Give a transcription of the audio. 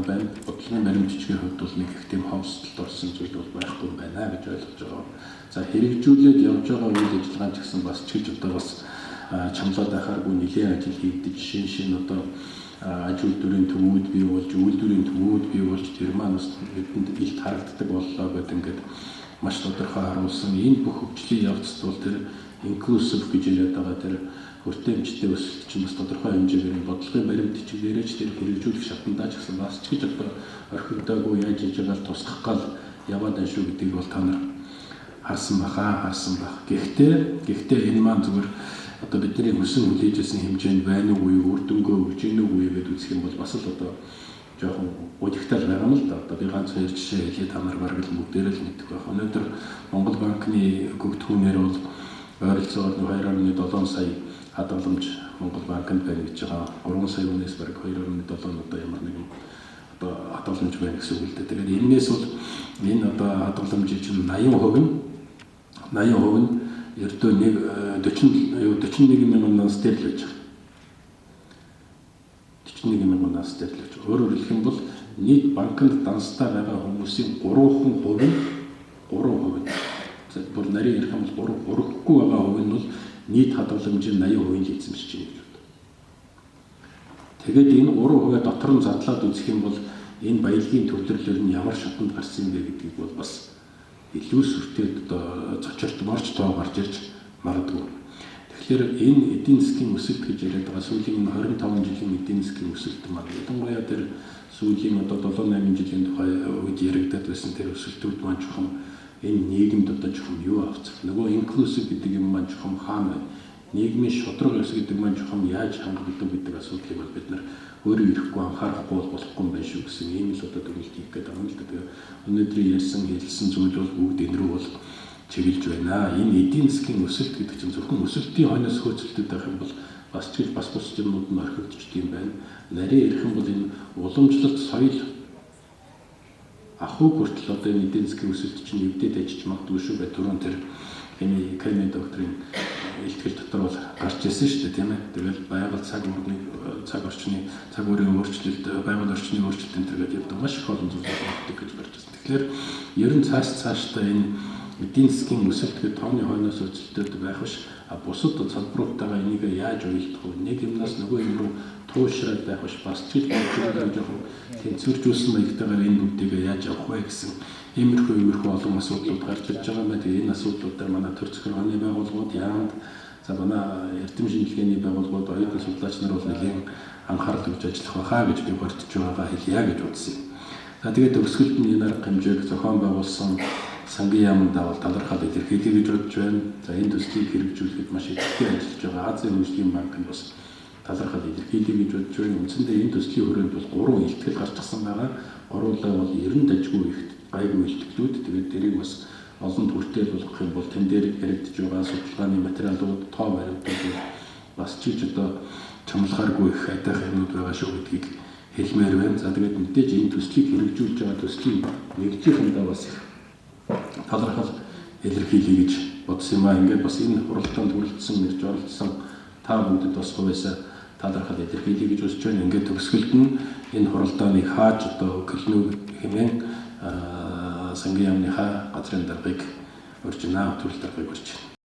байгаа юм байна. Бодлогын баримт бичгийн хувьд бол нэг их тийм хомсдолд орсон зүйл бол байхгүй юм байна гэж ойлгож байгаа. За, хэрэгжүүлээд явж байгаа үйл ажиллагаа ч гэсэн бас ч гэж одоо бас чамлаад байхааргүй нэлээн ажил хийгдэж, шин одоо аж үйлдвэрийн төвүүд бий болж, үйлдвэрийн төвүүд бий болж, тэр маань бас бидэнд илт харагддаг боллоо гэдэг ингээд маш тодорхой харуулсан. Энэ бүх хөгжлийн явцад бол тэр inclusive гэж яриад байгаа тэр хүртээмжтэй өсөлт чинь бас тодорхой хэмжээгээр бодлогын баримт бичгээрээ ч тэр хэрэгжүүлэх шатандаа ч гэсэн бас ч гэж одоо орхигдоогүй, яаж хийж байгаа л тусгах гал яваад байна шүү гэдгийг бол та нар харсан баха, харсан бах. Гэхдээ энэ маань зүгээр одоо бидний хүсэн хүлээж ирсэн хэмжээнд байна уугүй, үр дүнгөө өгч гэнэ үгүй гэдээ үзэх юм бол бас л одоо жоохон гудигтай байгаа юм л да. Одоо би ганц хоёр жишээ хэлье, та нар бараг л бүгдээрээ л мэдэх байх. Өнөөдөр Монгол банкны өгөгдхүүнээр бол ойролцоогоор 2.7 сая хадгаламж Монгол банкнд байна гэж байгаа. 3 сая хүнээс бараг 2.7 одоо ямар нэгэн одоо хадгаламж байна гэсэн үг л дээ. Тэгээд энээс бол энэ одоо хадгаламжийн чинь 80% нь 80% нь ердөө нэг 40 юу 41 мянган данс дээр л байж байгаа. 41 мянган данс дээр л байж байгаа. Өөрөөр хэлэх юм бол нийт банкнд данстай байгаа хүмүүсийн 3% нь 3% нь бүр нарийн ярих юм бол 3 хүрэхгүй байгаа хувь нь бол нийт хадгаламжийн 80% нь эзэмшиж байна гэж бод. Тэгээд энэ 3% дотор нь задлаад үзэх юм бол энэ баялагын төвлөрлөөр нь ямар шатанд гарсан юм бэ гэдгийг бол бас илүү сүртэй одоо цочирдмоор ч тоо гарч ирж магадгүй. Тэгэхээр энэ эдийн засгийн өсөлт гэж яриад байгаа сүүлийн 25 жилийн эдийн засгийн өсөлт маань ялангуяа тэр сүүлийн одоо 7 8 жилийн тухай үед яригдаад байсан тэр өсөлтүүд маань чухам энэ нийгэмд одоо чухам юу авцах, нөгөө inclusive гэдэг юм маань чухам хаана байна, нийгмийн шударга ёс гэдэг маань чухам яаж хангагдав гэдэг асуудлыг бол бид нар өөрөө ирэхгүй анхаарахгүй бол болохгүй юм байна шүү гэсэн ийм л одоо дүгнэлт хийх гээд байгаа юм л да. Тэгээ өнөөдрийн ярьсан хэлсэн зүйл бол бүгд энэ рүү бол чиглэж байна. Энэ эдийн засгийн өсөлт гэдэг чинь зөвхөн өсөлтийн хойноос хөөцөлдөд байх юм бол бас ч гэж бас бус юмнууд нь орхигдчих юм байна. Нарийн ярих юм бол энэ уламжлалт соёл ахуйг хүртэл одоо энэ эдийн засгийн өсөлт чинь эвдээд ажиж магадгүй шүү гэх түрүүн тэр Кеми докторийн илтгэл дотор бол гарч ирсэн шүү дээ, тийм ээ. Тэгэл байгаль цаг уурны цаг орчны цаг уурын өөрчлөлт, байгаль орчны өөрчлөлт энэ төр гэдэг явдаг маш их олон зүйл өгдөг гэж гарч ирсэн. Тэгэхээр ер нь цаашдаа энэ эдийн засгийн өсөлт гэдэг тооны хойноос өсөлтөд байх биш. А бусад салбаруудтайгаа энийг яаж уялдах вэ? Нэг юмнаас нөгөө юм руу туушраад байх биш. Бас ч гэж болж байгаа жоохон тэнцвэржүүлсэн маягтайгаар энэ бүгдийг яаж явах вэ гэсэн иймэрхүү олон асуудлууд гарч ирж байгаа юм байна. Тэгээ энэ асуудлуудаар манай төр захиргааны байгууллагууд, яамд, за манай эрдэм шинжилгээний байгууллагууд, оюутан судлаач нар бол нэлийн анхаарал өгж ажиллах байхаа гэж би горьдож байгаагаа хэлье гэж бодсон юм. За, тэгээд төгсгөлд нь энэ арга хэмжээг зохион байгуулсан сангийн яамдаа бол талархал илэрхийлье гэж бодож байна. За, энэ төслийг хэрэгжүүлэхэд маш идэвхтэй ажиллаж байгаа Азийн хөгжлийн банк нь бас талархал илэрхийлье гэж бодож байна. Үндсэндээ энэ төслийн хүрээнд бол 3 илтгэл гарчихсан байгаа. Гуруулаа бол 90 дажгүй их гайгүй илтгэлүүд. Тэгээд тэрийг бас олон төртэй болгох юм бол тэн дээр яригдж байгаа судалгааны материалууд, тоо баримтууд бас ч гэж одоо чамлахааргүй их айдах юмнууд байгаа шүү гэдгийг хэлмээр байна. За, тэгээд мэдээж энэ төслийг хэрэгжүүлж байгаа төслийн нэгжийнхэндээ бас их талархал илэрхийлье гэж бодсон юм аа. Ингээд бас энэ хуралдаанд хүрэлцсэн, ирж оролцсон та бүгдэд бас хувьяасаа талархал илэрхийлье гэж үзэж байна. Ингээд төгсгөлд нь энэ хуралдааныг хааж одоо көлнөө хэмээн сангийн яамныхаа газрын даргыг урьж байна. Төрөл даргыг урьж байна.